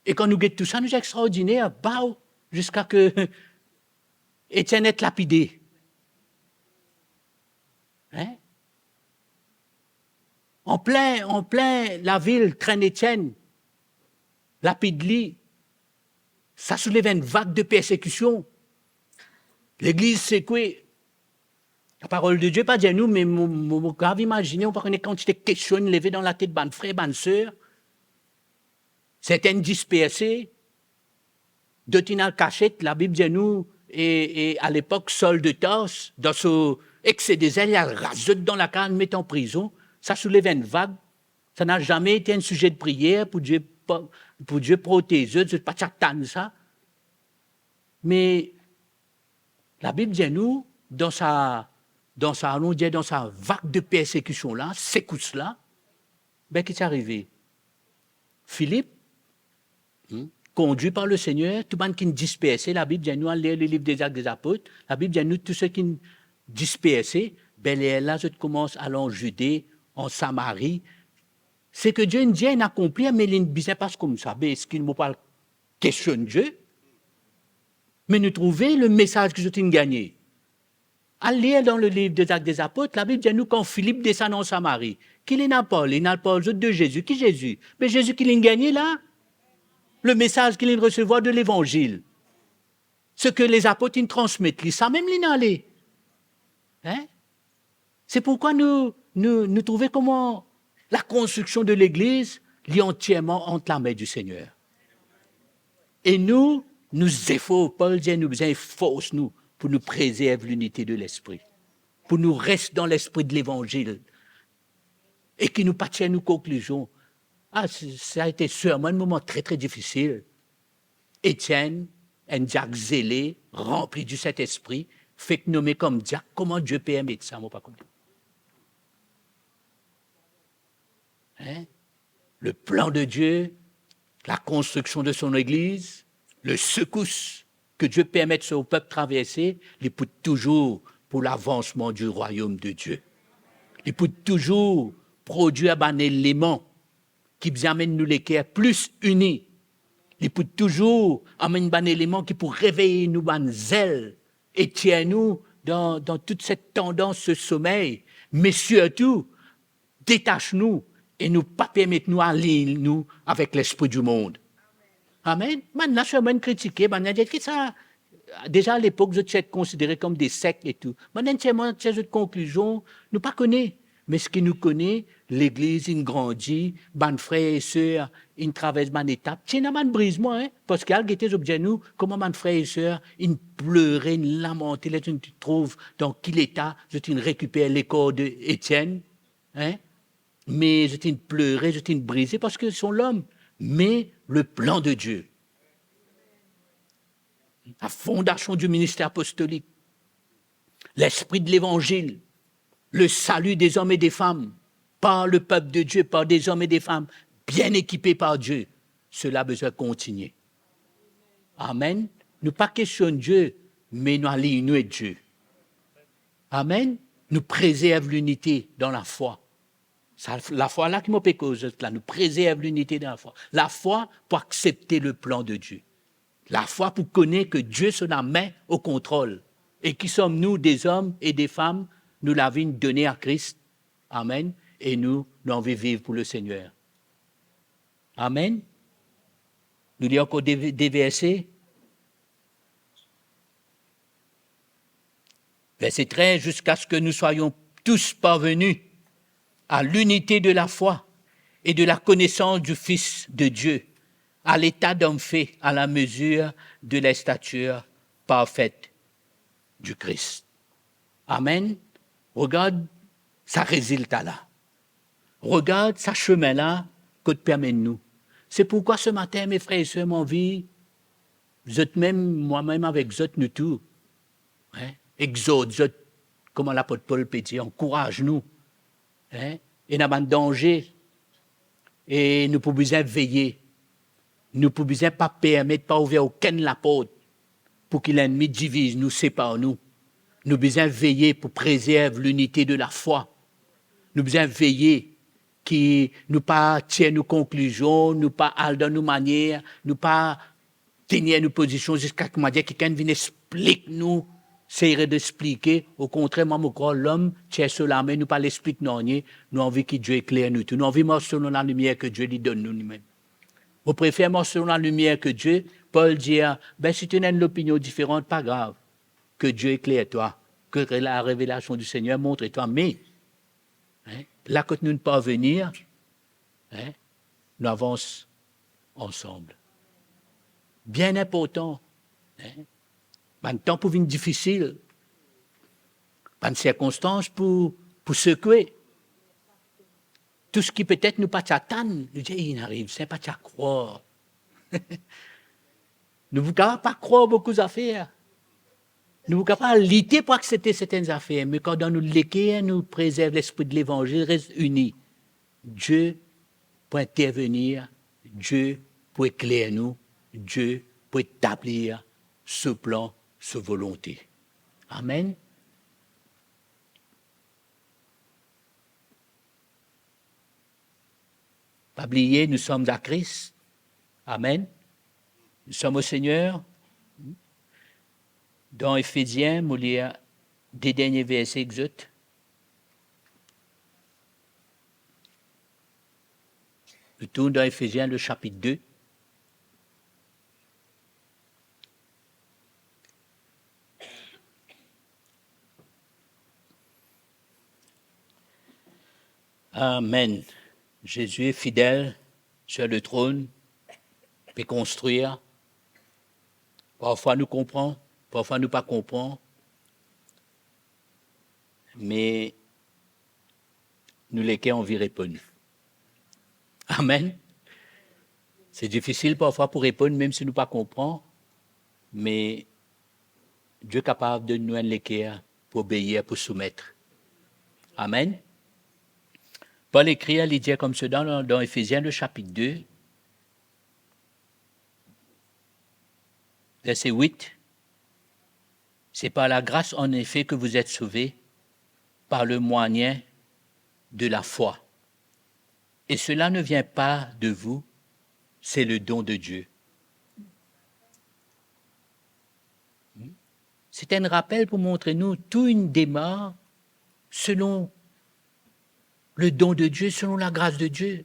E kan nou get tou sa, nou dir extraordiner, baw, ziska ke Etienn et lapide. Hein? An plin, an plin lavil, trenn Etienn, lapid li, sa soulev enn vag de persekision. Legliz sekwe. Laparol de Die pa dir nou, me mo, mo, mo kav imazine, ou pa kone kantite kestion inn leve dan latet bann frer, bann ser. Sertin disperse, dot inn al kasiet, Labib dir nou, e, e alepok, Saul de Tarse, dan so exse de zel, li al ras zot dan lakaz, met an prizon, sa soulev enn vag, sa nana zame ete enn size de priyer pou Die, pou Die protez zot, zot pa ti atann sa. Me Labib dir nou, dan sa, dan sa, nou dir dan sa vag de persekision la, sekous la, be ki ti arive? Filip, hmm, kondwi par le Seigneur, tou bann ki'nn disperse, Labib dir nou, al lir le liv de Zak de Zapot, Labib dir nou, tou seki inn disperse, be lerla zot koumans al an Zide, an Samari. Seki Die inn dir inn akonplir, me li'nn bizin pas koumsa. Be eski mo pou al kestionn Die? Me nou trouve lemesaz ki zot inn gagne. Al lir dan leliv de Zak de Zapot, Labib dir nou kan Filip desann an Samari, ki li'nn al parle? Li'nn al parl zot de Zezi. Ki Zezi? Be Zezi ki li'nn gagne la. Lemesaz ki li'nn resevwar de Levanzil. Seki lezapot inn transmet li, samem li'nn ale. Hein? Se pourkwa nou, nou, nou trouve kouma lakonstriksion de legliz, li antierman ant lame di Segner. E nou, nou zefor, Pol dir nou bizin fors nou pou nou prezerv linite de lespri, pou nou res dan lespri de Levanzil, e ki nou pa tir nou konklizion. Ah, sa, sa ete sirman enn moman tre, tre difisil. Etienn, enn diak zele, ranpli di Sintespri, fek nome kom diak. Kouma Die permet sa, mo pa kone. Hein? Le plan de Dieu, lakonstriksion de son legliz, le sekous ke Die permet so pep traverse, li pou touzour pou lavansman di rwayom de Die. Li pou touzour prodwir bann eleman ki bizin amenn nou leker plis ini. Li pou touzour amenn bann eleman ki pou revey nou bann zel e tir nou dan, dan tout set tandans, se somey, me sirtou detas nou e nou pa permet nou aliny nou avek lespri dimond. Amen. Bann la sirman kritike, bann la dir, "Ki sa?" Deza alepok, zot ti konsidere kom de sek e tou. Bann la sirman tir zot konklizion, nou pa kone. Me seki nou kone, legliz inn grandi, bann frer e ser inn travers bann etap. Ti ena bann brizman, hein, parski al gete, zot dir nou, kouma bann frer e ser inn plere, inn lamante, ler zot inn trouv dan ki leta zot inn rekiper lekor de Etienn, hein? Me zot inn plere, zot inn brize parski son lom. Me le plan de Dieu, la fondation du ministère apostolique, l'esprit de l'évangile, le salut des hommes et des femmes par le peuple de Dieu, par des hommes et des femmes bien équipés par Dieu, cela bizin kontigne. Amen. Nou pa kestionn Die, me nou aliny nou ek Die. Amen. Nou prezerv linite dan lafwa. Sa, lafwa la ki mo pe koz zot la, nou prezerv linite dan lafwa. Lafwa pou aksepte le plan de Dieu. Lafwa pou kone ke Die so lame o kontrol. E ki som nou, de zom e de fam, nou lavi inn done a Kris. Amen. E nou, nou anvi viv pou le Segner. Amen. Nou lir ankor de, de verse. Verset treize, jusqu'à ce que nous soyons tous parvenus à l'unité de la foi et de la connaissance du Fils de Dieu, à l'état d'homme fait, à la mesure de la stature parfaite du Christ. Amen. Regard sa rezilta la. Regard sa semin la kot pe amenn nou. Se pourkwa se matin, me frer e ser, mo anvi zot mem, mwa mem avek zot, nou tou, hein, egzort zot, kouma lapot Pol pe dir, ankouraz nou. Hein? Ena bann danze. E nou pou bizin veye. Nou pou bizin pa permet, pa ouver okenn laport pou ki lennmi diviz nou, separ nou. Nou bizin veye pou prezerv linite de lafwa. Nou bizin veye ki nou pa tir nou konklizion, nou pa al dan nou manier, nou pa tenir nou pozision ziska ki manier kikenn vinn explik nou, sey reexplike. Okontrer, mwa mo krwar lom tir so lame, nou pa al explik nanye, nou anvi ki Die ekler nou tou. Nou anvi mars selon lalimier ke Die li donn nou limem. Mo prefer mars selon lalimier ke Die. Pol dir, be, si to ena enn lopinion diferan, pa grav. Que Dieu éclaire toi, que la révélation du Seigneur montre toi. Me, hein, la kot nou parvenir, hein, nou avans ansam. Bien inportan, hein. Bann tan pou vinn difisil, bann sirkonstans pou, pou sekwe. Tou seki petet nou pa ti atann, nou dir, "Inn ariv, sa pa ti a krwar." Nou pou kapav pa krwar boukou zafer. Nou pou kapav lite pou aksepte sertenn zafer, me kan dan nou leker nou prezerv lespri de levanzil, res ini, Die pou intervenir, Die pou ekler nou, Die pou etablir so plan, so volonte. Amen. Pa bliye, nous sommes à Christ. Amen. Nous sommes au Seigneur. Dan Efezien, mo lir de dernie verse ek zot. Nou tourn dan Efezien, le chapitre deux. Amen. Jésus est fidèle sur le trône, pe konstrir. Parfwa nou konpran, parfwa nou pa konpran, me nou leker anvi reponn. Amen. Se difisil parfwa pou reponn, mem si nou pa konpran, me Die kapav donn nou enn leker pou obeir, pou soumet. Amen. Pol ekrir, li dir koumsa dan, dan Efezien, le chapitre deux, verset huit, c'est par la grâce en effet que vous êtes sauvés, par le moyen de la foi. Et cela ne vient pas de vous, c'est le don de Dieu. Se enn rapel pou montre nou tou inn demar selon le don de Dieu, selon lagras de Dieu.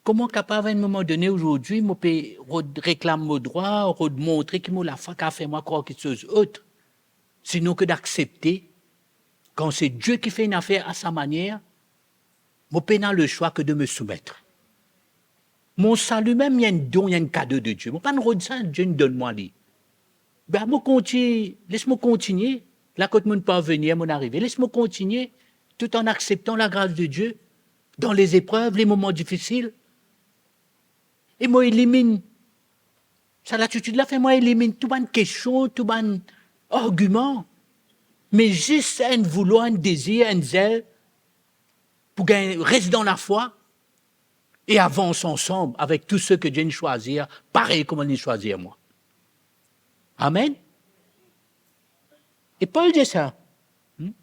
Kouma kapav, a enn moman done, azordi, mo pe rod reklam mo drwa, rod montre ki mo lafwa kapav fer mwa krwar kiksoz ot, sinon ke d'aksepte, kan se Die ki fer enn zafer a sa manier, mo pena le choix que de me soumettre. Mo sali mem, li enn don, li enn kado de Die. Mo pa'nn rod sa, Die inn donn mwa li. Be mo konti-, les mo kontigne, la kot mo'nn parvenir, mo'nn arive. Les mo kontigne, tout en acceptant la grâce de Dieu, dans les épreuves, les moments difficiles. E mo eliminn. Sa latitid la fer mwa eliminn tou bann kestion, tou bann argiman. Me zis enn voulwar, enn dezir, enn zel pou gagn, res dan lafwa e avans ansam avek tou seki Die inn swazir, parey kouma li swazir mwa. Amen. E Pol dir sa. Hmm?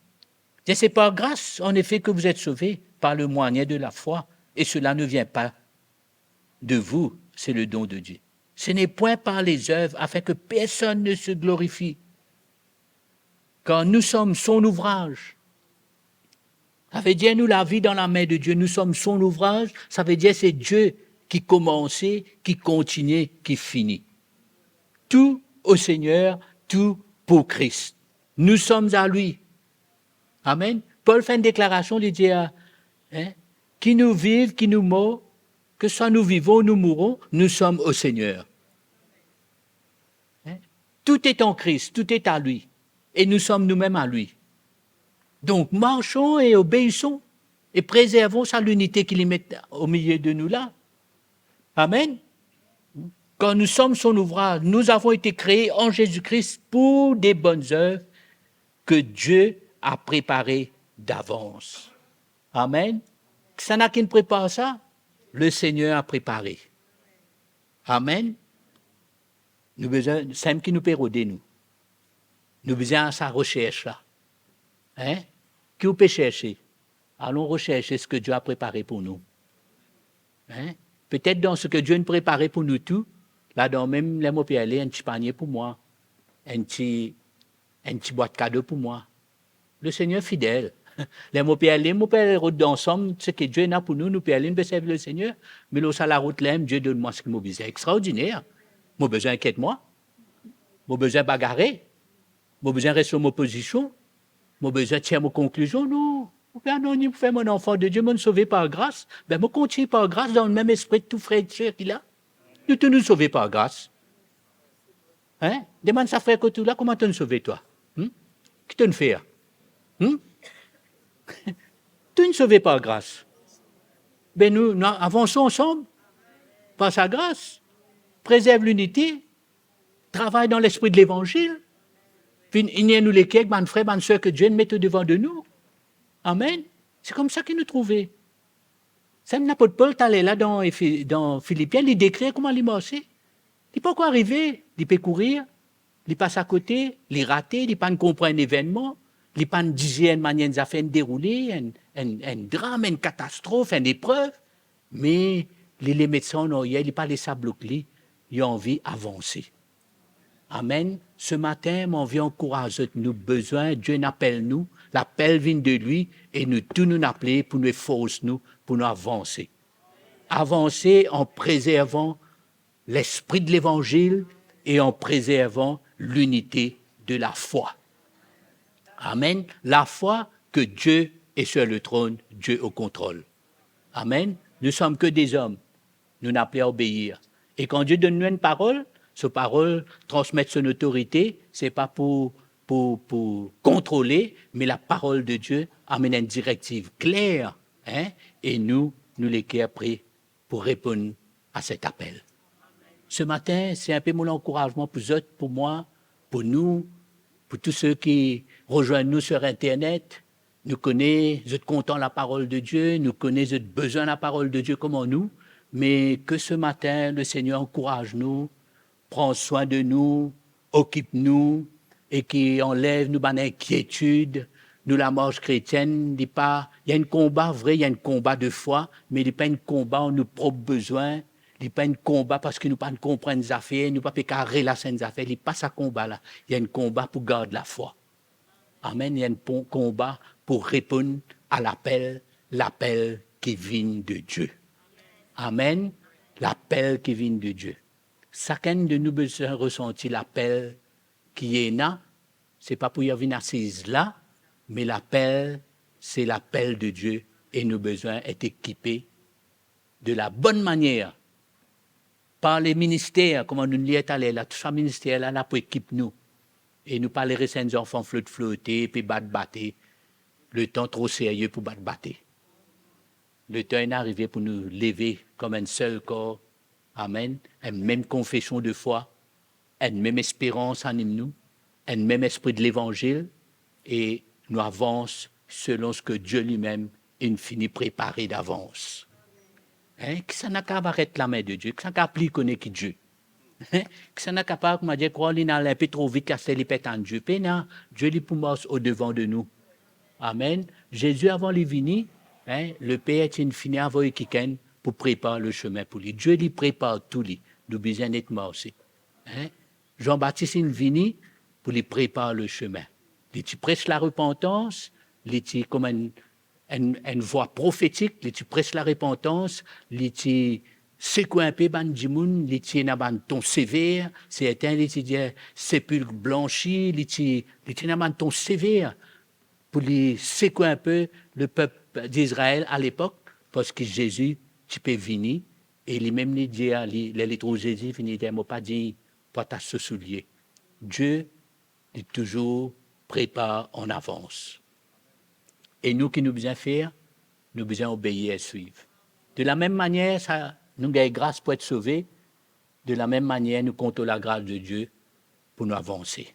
Dir, c'est par grâce, en effet, que vous êtes sauvés, par le moyen de la foi, et cela ne vient pas de vous, c'est le don de Dieu. Ce n'est point par les œuvres, afin que personne ne se glorifie. Car nous sommes son ouvrage. Savedir nou lavi dan lame de Die, nous sommes son ouvrage, savedir se Die ki koumanse, ki kontigne, ki fini. Tout au Seigneur, tout pour Christ. Nous sommes à lui. Amen. Pol fer enn deklarasion, li dir, hein, ki nou viv, ki nou mor, que soit nous vivons ou nous mourons, nous sommes au Seigneur. Hein? Tout est en Christ, tout est à lui. Et nous sommes nous-mêmes à lui. Donc, marchons et obéissons et préservons sa linite ki li met au milieu de nous la. Amen. Quand nous sommes son ouvrage, nous avons été créés en Jésus-Christ pour des bonnes œuvres que Dieu a préparé d'avance. Amen. Kisannla kinn prepar sa? Le Seigneur a préparé. Amen. Nou bizin, samem ki nou pe rode nou. Nou bizin sa resers la. Hein? Ki ou pe serse? Allons rechercher ce que Dieu a préparé pour nous. Hein? Petet dan seki Dieu inn prepare pou nou tou, ladan mem ler mo pe ale, enn ti panie pou mwa, enn ti, enn ti bwat kado pou mwa. Le Seigneur fidel. Ler mo pe ale, mo pe al rod ansam seki Dieu ena pou nou, nou pe ale, nou pe servi le Seigneur, me lor sa larout la, Dieu donn mwa seki mo bizin. Extraordiner. Mo bizin inkiet mwa. Mo bizin bagare. Mo bizin res lor mo pozision. Mo bizin tir mo konklizion. Non. Mo pe anonn li pou fer mwa enn anfan de Dieu, mo'nn sove par gras. Be, mo kontign par gras dan lemem espri ki tou frer ek ser ki la. Nou tou nou sove par gras. Hein? Demann sa frer kot ou la, kouma to'nn sove twa? Hmm? Ki to'nn fer? Hmm? To'nn sove par gras. Be nou, nou avans ansam par sa gras. Prezerv linite. Travay dan lespri de levanzil. Vinn inir nou leker ek bann frer, bann ser ki Dieu inn met odevan de nou. Amen. Se koumsa ki nou trouve. Samem lapot Pol taler la dan Efe-, dan Filipien, li dekrir kouma li marse. Li pankor arive, li pe kourir, li pas akote, li rate, li pa'nn konpran enn evennman, li pa'nn dizir enn manier enn zafer inn deroule, enn, enn, enn dram, enn katastrof, enn eprev, me li le met sa an aryer, li pa les sa blok li, li anvi avanse. Amen. Se matin, mo anvi ankouraz zot, nou bizin, Dieu inn apel nou, lapel vinn de li, e nou tou nou apele pou nou efors nou, pou nou avanse. Avanse an prezervan lespri de levanzil e an prezervan linite de lafwa. Amen. Lafwa que Dieu est sur le trône, Dieu au contrôle. Amen. Nous sommes que des hommes. Nou'nn apele a obeir. E kan Dieu donn nou enn parol, so parol transmet son otorite, se pa pou, pou, pou kontrole, me laparol de Dieu amenn enn direktiv kler, hein, e nou, nou leker pre pou reponn a set apel. Se matin, se inpe mo lankourazman pou zot, pou mwa, pou nou, pou tou seki rezwenn nou sur internet. Nou kone zot kontan laparol de Dieu, nou kone zot bizin laparol de Dieu kouma nou, me ke se matin, le Seigneur ankouraz nou, pran swin de nou, okip nou, e ki anlev nou bann inkietid. Nou lamars kretienn, li pa, li enn konba vre, li enn konba de fwa, me li pa enn konba ar nou prop bizin, li pa enn konba parski nou pa'nn konpran enn zafer, nou pa pe kapav relas enn zafer, li pa sa konba la. Li enn konba pou gard lafwa. Amen. Li enn pon-, konba pou reponn a lapel, lapel ki vinn de Dieu. Amen. Lapel ki vinn de Dieu. Sakenn de nou bizin resanti lapel ki ena, se pa pou li vinn asiz la, me lapel, se lapel de Dieu e nou bizin et ekipe de la bonn manier. Par le minister, kouma nou lir taler la, tou sa minister la, la pou ekip nou. E nou pa le res enn zanfan flot-flote, pe bat bate. Letan tro serye pou bat bate. Letan inn arive pou nou leve kom enn sel kor. Amen. Enn mem konfesion de fwa, enn mem esperans anim nou, enn mem espri de levanzil, e nou avans selon seki Dieu limem inn fini prepare davans. Hein? Kisannla kapav aret lame de Dieu? Kisannla kapav pli kone ki Dieu? Hein? Kisannla kapav, kouma dir, krwar li inn al inpe tro vit, aster li pe tann Dieu? Pena, Dieu li pou mars odevan de nou. Amen. Zezi, avan li vini, hein, Leper ti inn fini avoy kikenn pou prepar lesime pou li. Dieu li prepar tou li. Nou bizin net marse. Hein? Zan Batis inn vini pou li prepar lesime. Li ti pres larepantans, li ti kouma enn, enn, enn vwa profetik, li ti pres larepantans, li ti sekwe inpe bann dimoun, li ti ena bann ton sever, sertin li ti dir, "Sepilk blansi", li ti, li ti ena bann ton sever pou li sekwe inpe lepep Izrael alepok, parski Zezi ti pe vini, e limem li dir, li, ler li trouv Zezi, fini dir, "Mo pa dign pou atas so soulie." Dieu li touzour prepar an avans. E nou, ki nou bizin fer? Nou bizin obeir e swiv. De lamem manier, sa, nou gagn gras pou et sove, de lamem manier, nou kont lor lagras de Dieu pou nou avanse.